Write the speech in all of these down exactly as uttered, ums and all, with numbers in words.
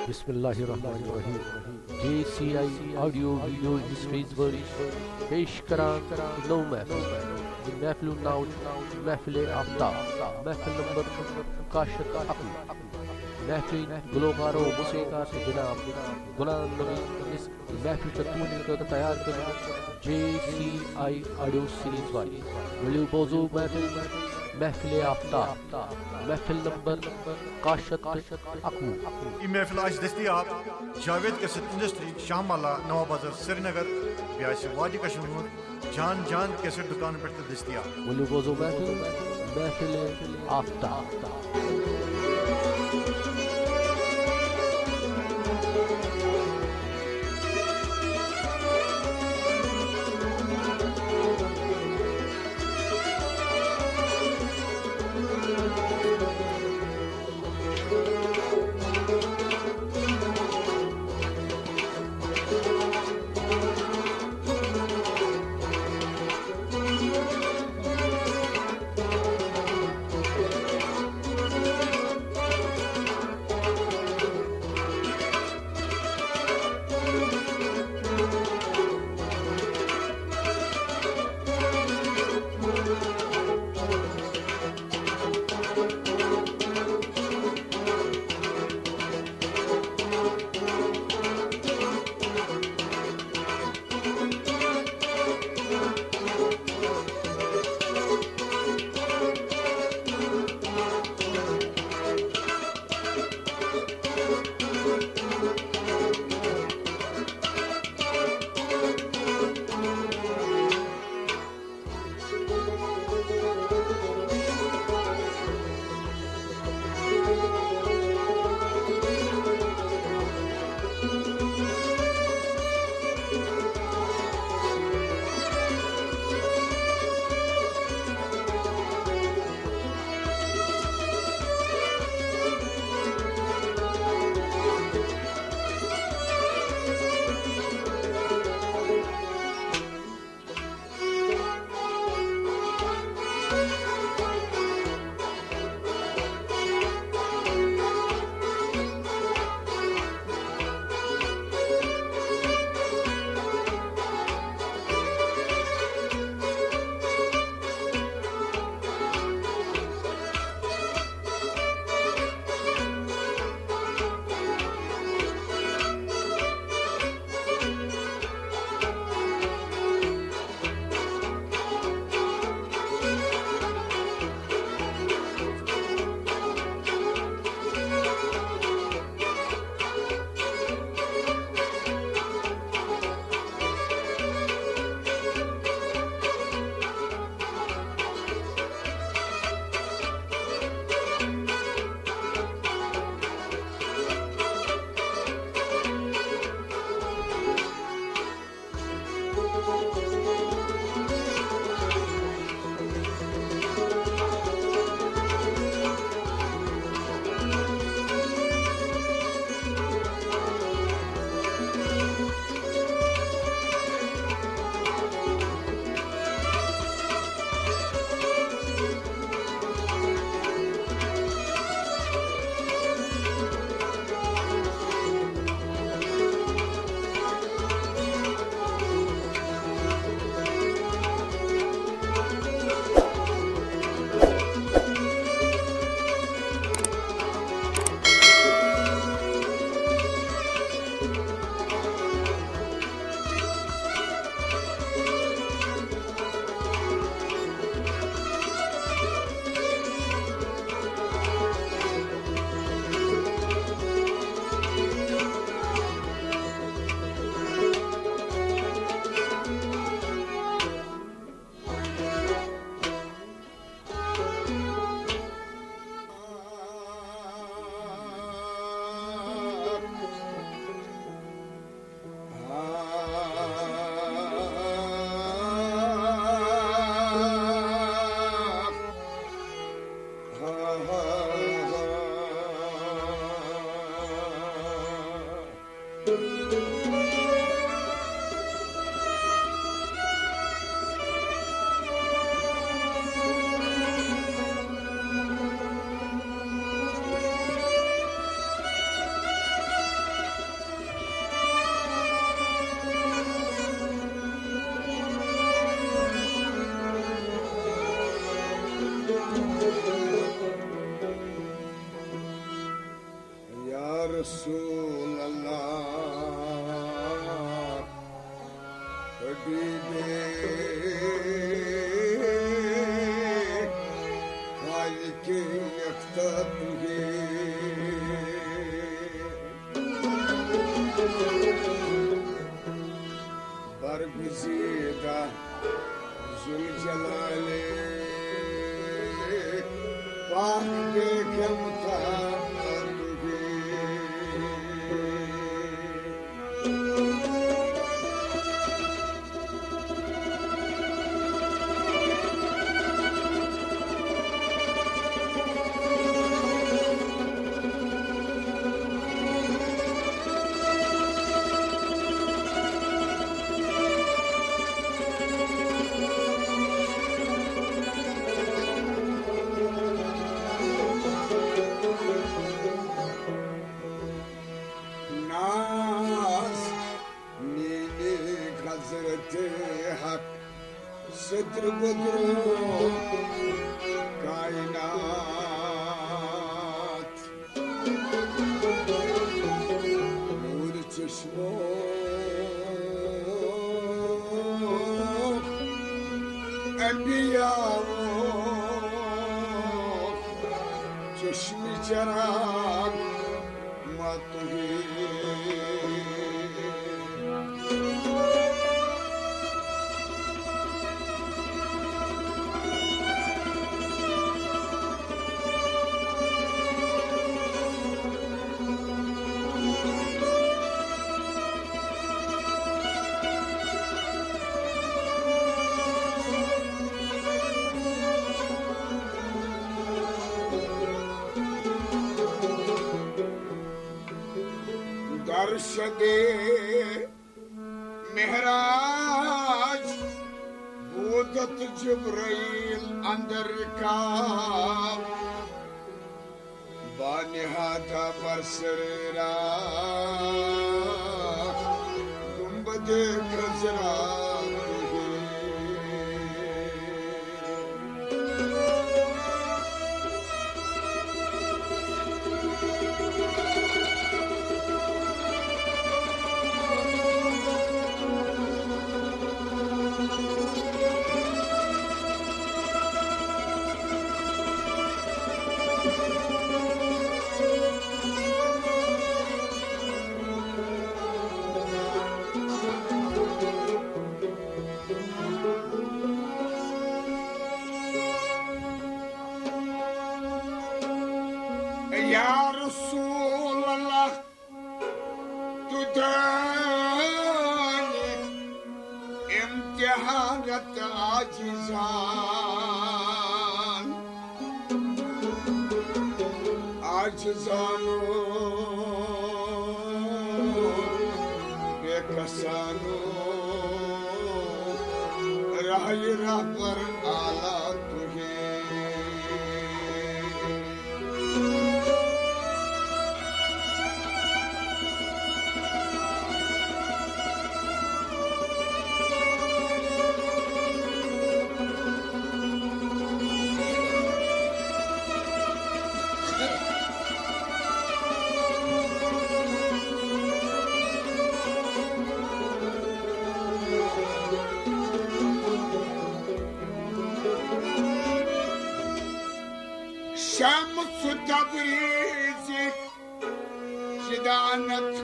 بسم اللہ الرحمن الرحیم۔ J C I audio video industries وٲلۍ پیش کران نٔو محفل۔ یہِ محفلُک ناو چھُ محفل آفتاب، محفل نمبر کاہ شیٚتھ تہٕ اَکوُہ۔ محفلٕکۍ گلوکار و موسیقار چھِ جناب غلام نبی۔ یُس محفل چھِ تُہنٛدِ خٲطرٕ تیار کٔرمٕژ J C I audio series والٮ۪ن۔ ؤلِو بوزو محفل، محفل آفتاب، محفل نمبر کاہ شیٚتھ تہٕ اَکوُہ۔ یہِ محفل آسہِ دٔستیاب جاوید کیسٹ انڈسٹری، شاہ محلہ، نواب بازار، سرینگر۔ بیٚیہِ آسہِ وادی کشمیر منٛز جان جان کیسٹ دُکانن پٮ۪ٹھ تہِ دٔستیاب۔ ؤلِو بوزو محفل، محفل آفتاب۔ رسول اللہ، حبیبِ خالقِ یکتا تُہی۔ برگزیدہ ذوالجلالِ پاک، بے کمتر تُہی۔ ناز میٖنی حضرتِ حق، صدر بدرو کائنات، نور چشمو انبیاء، چشمِ چراغ ما تُہی۔ در شبِ معراج بودت جبرائیل اندر رکاب، بانہادہ بر سرِ راہ گنبدِ خضرا تُہی۔ یا رسول اللہ، تو دانی امتحانت عاجزان، عاجزانو، بے کسانو، راہی رہبر اعلیٰ تُہی۔ شمس تبریزی شدانت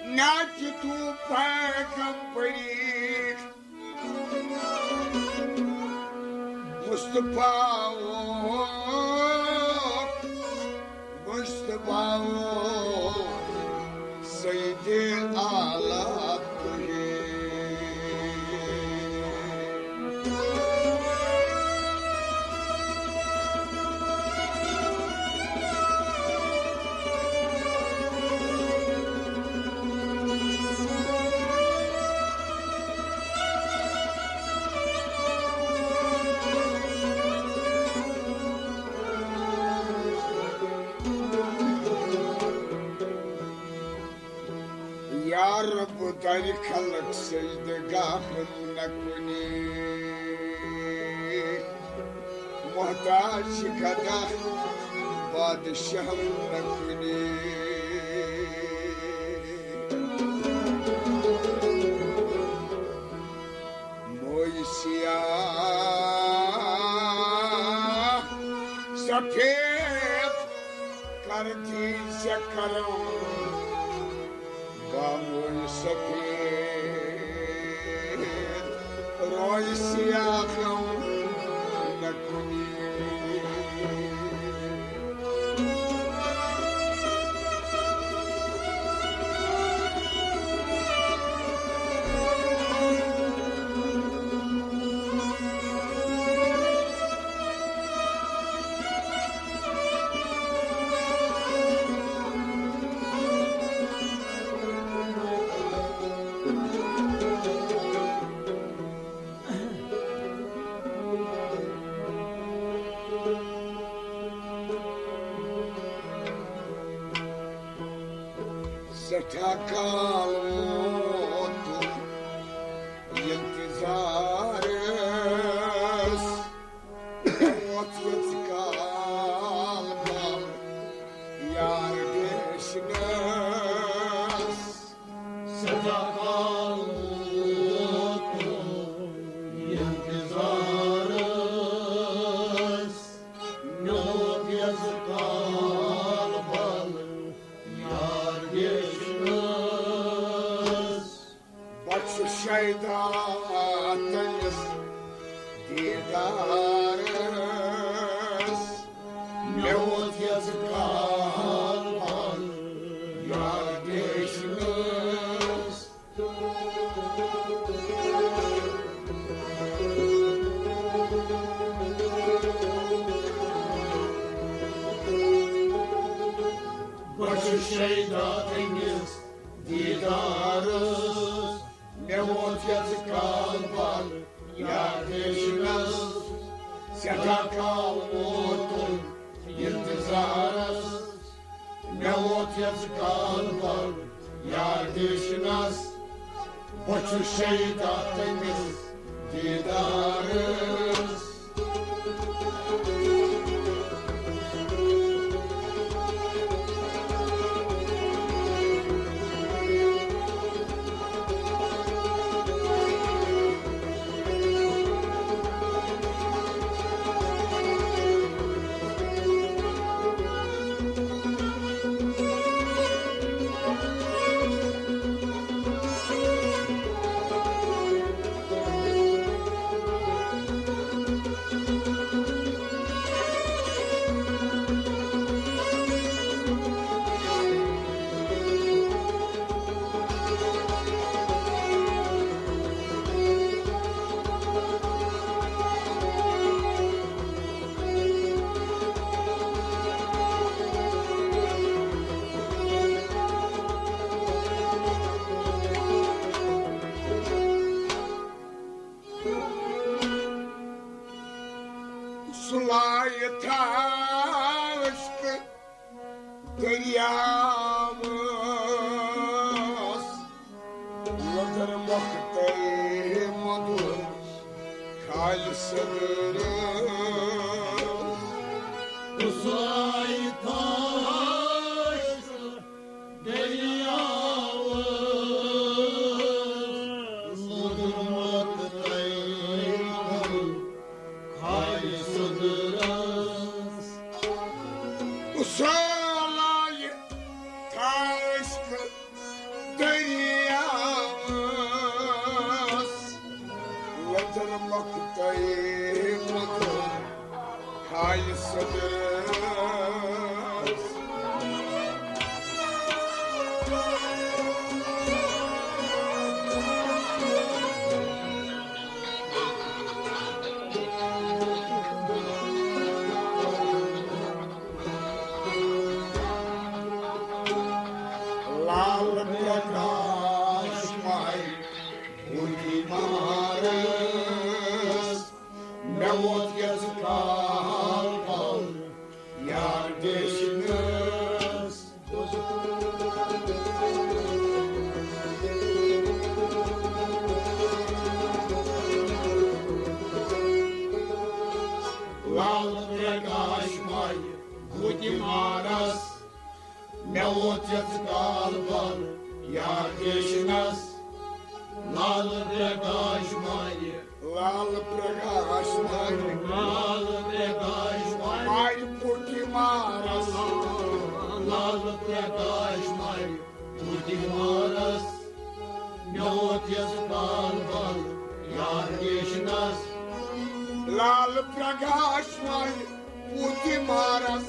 ناچ تو پیغمبری، مصطفیٰ، مصطفیٰ، سیدِ اعلیٰ تُہی۔ یا رب، دارِ خلق سجدگاہ نہ کُنی، محتاج گدا بادشاہم نہ کُنی۔ موی سیاہ سفید کر دی ژےٚ کرم۔ باموی سفید روی سیاہ غم نہ کُنی۔ سٮ۪ٹھاہ کال ووتُم یِنتظارس، ووت ییٚژ کال بل یار ڈیشنس۔ سٮ۪ٹھاہ کال ووتُم یِنتظارس، مےٚ ووت ییٚژ کال بل یار ڈیشنس۔ بہٕ چھُس شیدا تٔمِس دیٖدارس۔ مےٚ ووت ییٚژ کال بل یار ڈیشنس۔ بہٕ چھُس شیدا تٔمِس دیٖدارس۔ مےٚ ووت ییٚژ کال بل یار ڈیشنس۔ سٮ۪ٹھاہ کال ووتُم یِنتظارس۔ مےٚ ووت ییٚژ کال بل یار ڈیشنس۔ بہٕ چھُس شیدا تٔمِس دیٖدارس۔ سُلایہِ تھاو عشقہٕ دٔریاوَس، لٔدٕر مۄختَے مۄدُر کھالہِ سٔدٕرَس۔ سُلایہِ تھاو عشقہٕ دٔریاوَس، لوٚدمُت تٔمۍ کھالہِ سٔدٕرَس۔ سُلایہِ تھاو عشقہٕ دٔریاوَس، لٔدٕر مۄختَے مۄدُر کھالہِ سٔدٕرَس۔ لال پرکاش ماے بُدھی مارس، مےٚ ووت ییٚژ کال پل یار ڈیشنس۔ لال پرکاش ماے بُدھی لال پرکاش مارِ، لال پرکاش مارِ، مارِ پُٹی مارس۔ لال پرکاش مارِ پُٹی مارس۔ مےٚ ووت یَزٕ کال بل یار ریشنس۔ لال پرکاش مارِ پُٹی مارس۔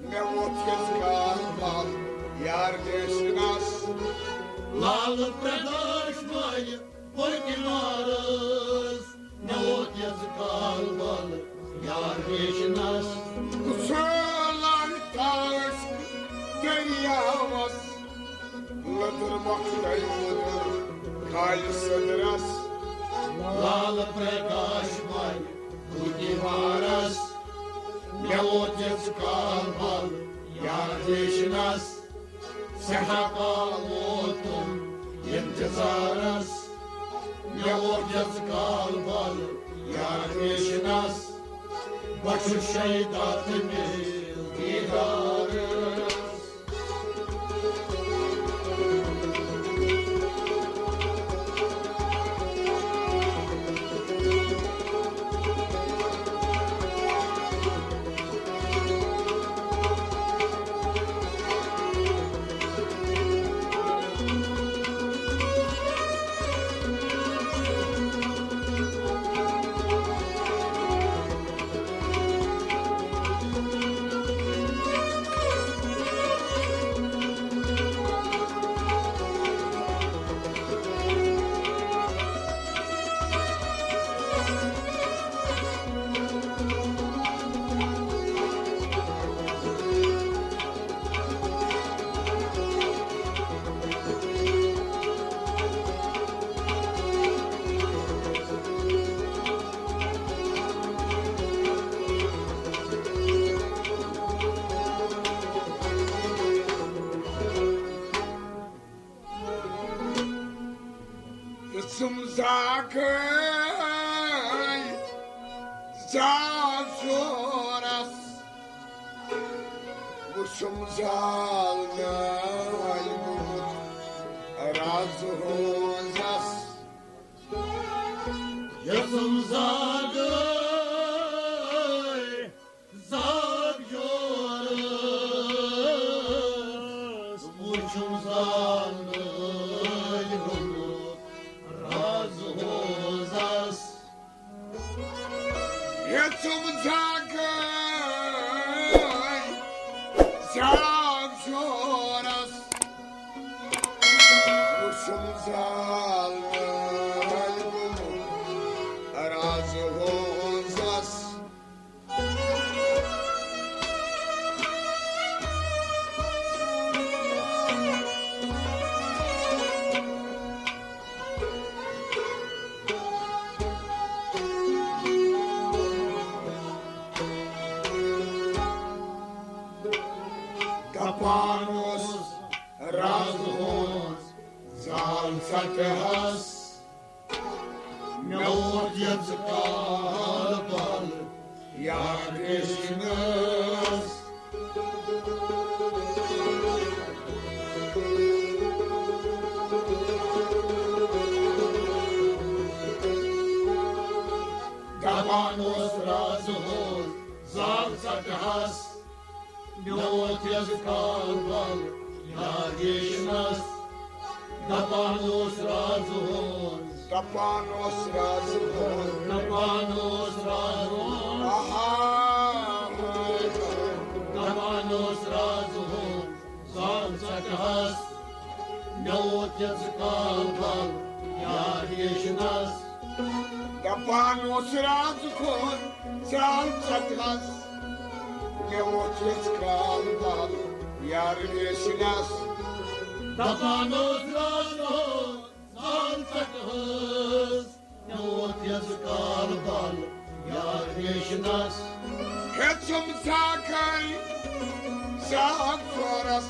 مےٚ ووت یَزٕ کال بل یار ریشنس۔ لال پرکاش مارِ پُٹی مارس۔ مےٚ ووت یَزٕ کال بل یار ریشنس۔ سٲلان تاش دٔریاوس، لٔدٕر مۄکھتَے وُدُر کھالہِ سٔدرس۔ لال پرکاش مارِ پُٹی مارس۔ مےٚ ووت یَزٕ کال بل یار ریشنس۔ سٮ۪ٹھاہ کال ووتُم اِنتظارس۔ مےٚ ووت یَزٕ کال بل یار ریشنس۔ بہٕ چھُس شیدا تہٕ مےٚ دیدارس۔ پرٛژھُم زاگے زاگ جورس، وُچھُم زالنہٕ گوٚمُت راز ہوزس۔ یَزُم زاگے زاگ جورس، وُچھُم زالنہٕ گوٚمُت راز ہوزس۔ یَزُم زاگے زاگ جورس، وُچھُم زالنہٕ گوٚمُت راز ہوزس۔ دپان اوس راز ہوز زال ژٹہس۔ مےٚ ووت یَزٕ کال بل یار ریشنس۔ دپان اوس راز ہوز زال ژٹہس۔ مےٚ ووت یَزٕ کال بل یار ریشنس۔ دپان اوس راز ہوز۔ دپان اوس راز ہوز۔ دپان اوس راز ہوز۔ آہا۔ دپان اوس راز ہوز زال ژٹہس۔ مےٚ ووت یَزٕ کال بل یار ریشنس۔ دپان اوس راز ہوز زال ژٹہس۔ مےٚ ووت یَزٕ کال بل یار ریشنس۔ دپان اوس راز ہوز زال ژٹہس۔ مےٚ ووت یَزٕ کال بل یار ریشنس۔ ہیٚژٕم زاگے زاگ جورس،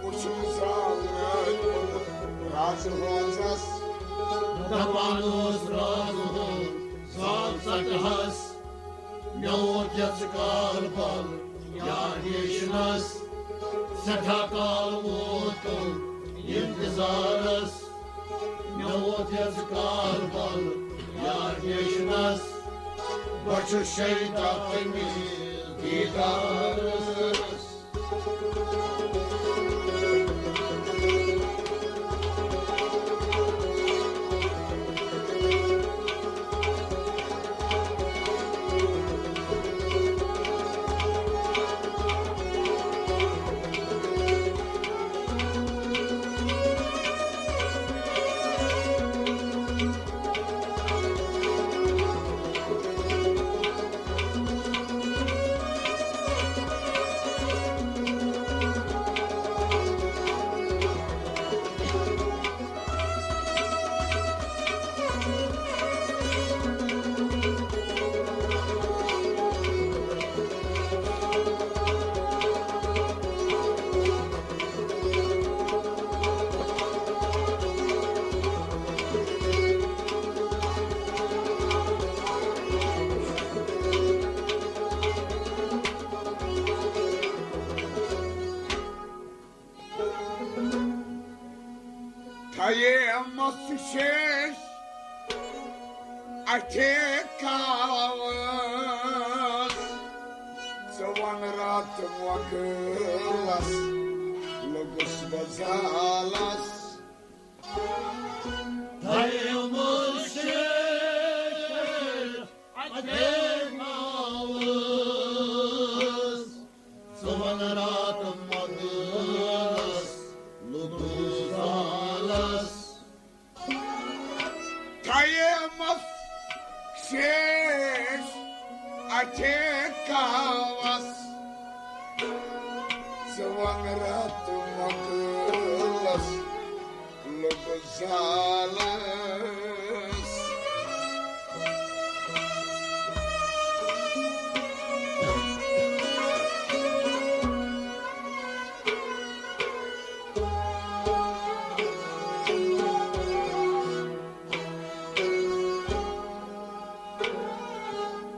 وُچھُم زالنہٕ راز ہوزس۔ دپان اوس راز ہوز زال ژٹہس۔ مےٚ ووت یَزٕ کال بل یار ریشنس۔ سٮ۪ٹھاہ کال ووتُم اِنتظارس۔ مےٚ ووت یَزٕ کال بل یار نیشنس، بہٕ چھُس شیدا تٔمِس دیٖدارس۔ تھایمس شیش اتھے کاوس، ژٕ ون راتھ مۄکلس، لوٚگُس بہٕ زالس۔ تھایمس شیش اتھے کاوس، ژٕ ون راتھ مۄکلس، لوٚگُس زالس۔ تھایمس شیش اتھے کاوس، ژٕ ون راتھ مۄکلس، لوٚگُس زالس۔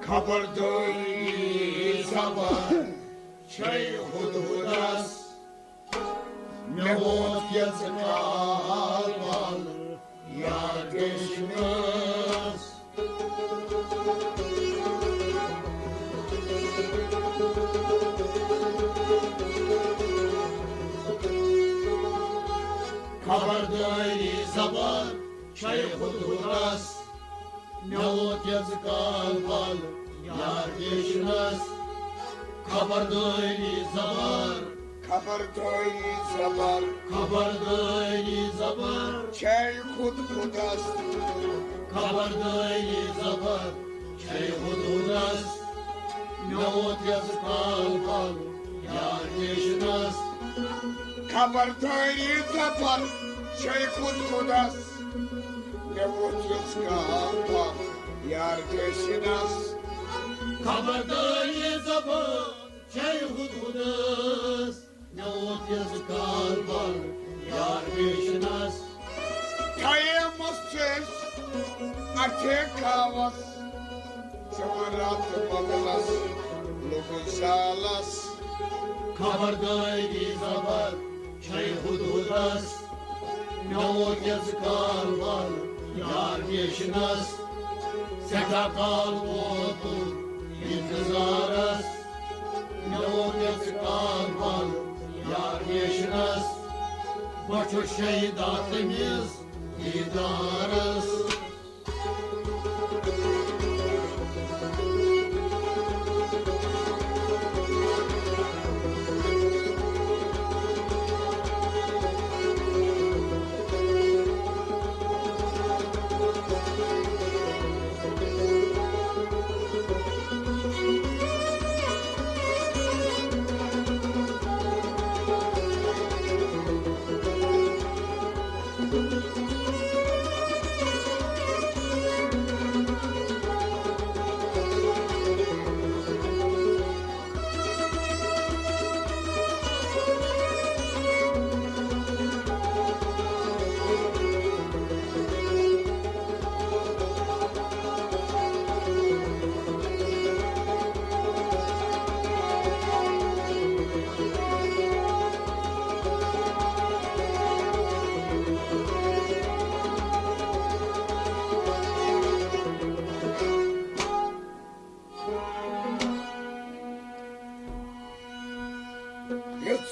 خبردٲری زبر چھے ہدہدس، مےٚ ووت یژ کال ول یار نیشنس۔ خبردٲری زبر چھے ہدہدس، مےٚ ووت یژ کال ول یار نیشنس۔ خبردٲری زبر، خبردٲری زبر، خبردٲری زبر چھے ہدہدس۔ خبردٲری زبر چھے ہدہدس، مےٚ ووت یژ کال ول یار نیشنس۔ خبردٲری زبر چھے ہدہدس، مےٚ ووت یژ کال ول یار نیشنس۔ خبردٲری زبر چھے ہدہدس، مےٚ ووت یژ کال ول یار نیشنس۔ تھایمس شیش اتھے کاوس، ژٕ ون راتھ مۄکلس، لوٚگُس زالس۔ خبردٲری زبر چھے ہدہدس، مےٚ ووت یژ کال ول یار نیشنس۔ سٮ۪ٹھاہ کال ووتُم انتظارس، مےٚ ووت یژ کال ول یار نیشنس۔ بہٕ چھُس شیدا تٔمِس دیٖدارس۔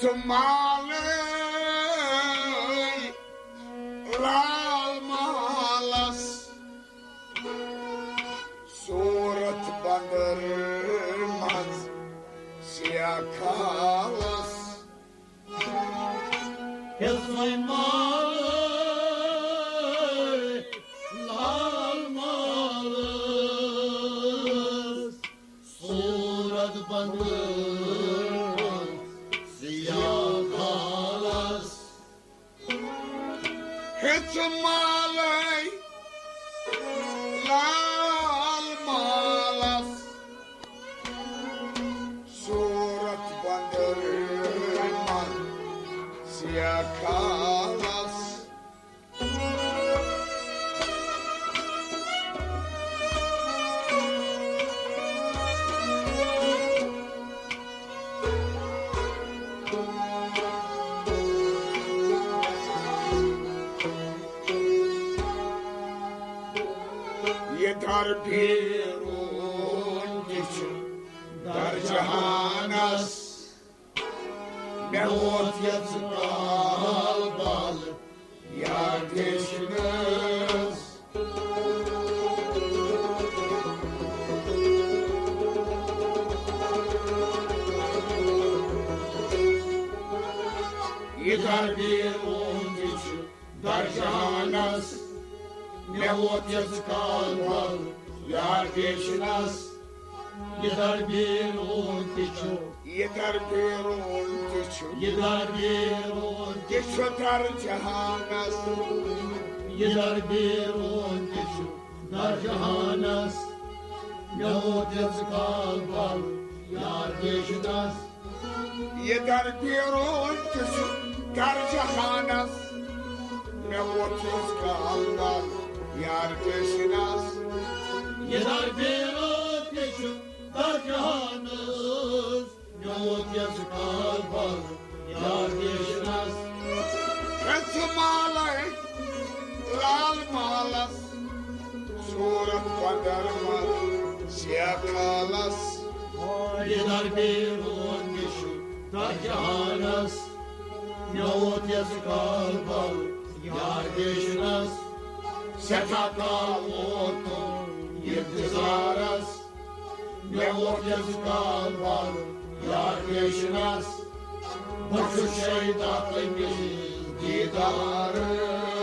ژٕ مالے لال مالس، صورت بندر منٛز سیاہ کالس۔ ہے سۄے مالے لال مالس، صورت بندر سیاہ کالس۔ ہیٚژ مالے لال مالس، صورت بندر من سیاہ کالس۔ یہِ در بیرون تہِ چھُ در جہانس۔ مےٚ ووت یَژٕ کال بال یار دیشنس۔ یہِ در بیرون تہِ چھُ در جہانس۔ مےٚ ووت یَژٕ کال بال یار دیشنس۔ یہِ در بیرون تہِ چھُ۔ یہِ در بیرون تہِ چھُ۔ یہِ در بیرون تہِ چھُ در جہانس۔ یہِ در بیرون تہِ چھُ در جہانس۔ مےٚ ووت یَژٕ کال بال یار دیشنس۔ یہِ در بیرون تہِ چھُ در جہانس۔ مےٚ ووت یَژٕ کال بال یار دیشنس۔ یہِ در بیرون تہِ چھُ در جہانس۔ مےٚ ووت یَژٕ کال بال یار دیشنس۔ ہیٚژ مالے لال مالس، صورت بندر من سیاہ کالس۔ یہِ در بیرون تہِ چھُ در جہانس۔ مےٚ ووت یَژٕ کال بال یار دیشنس۔ سٮ۪ٹھاہ کال ووتُم انتظارس۔ مےٚ ووت یَژٕ کال بال یار دیشنس۔ بہٕ چھُس شیدا تٔمِس دیدارس۔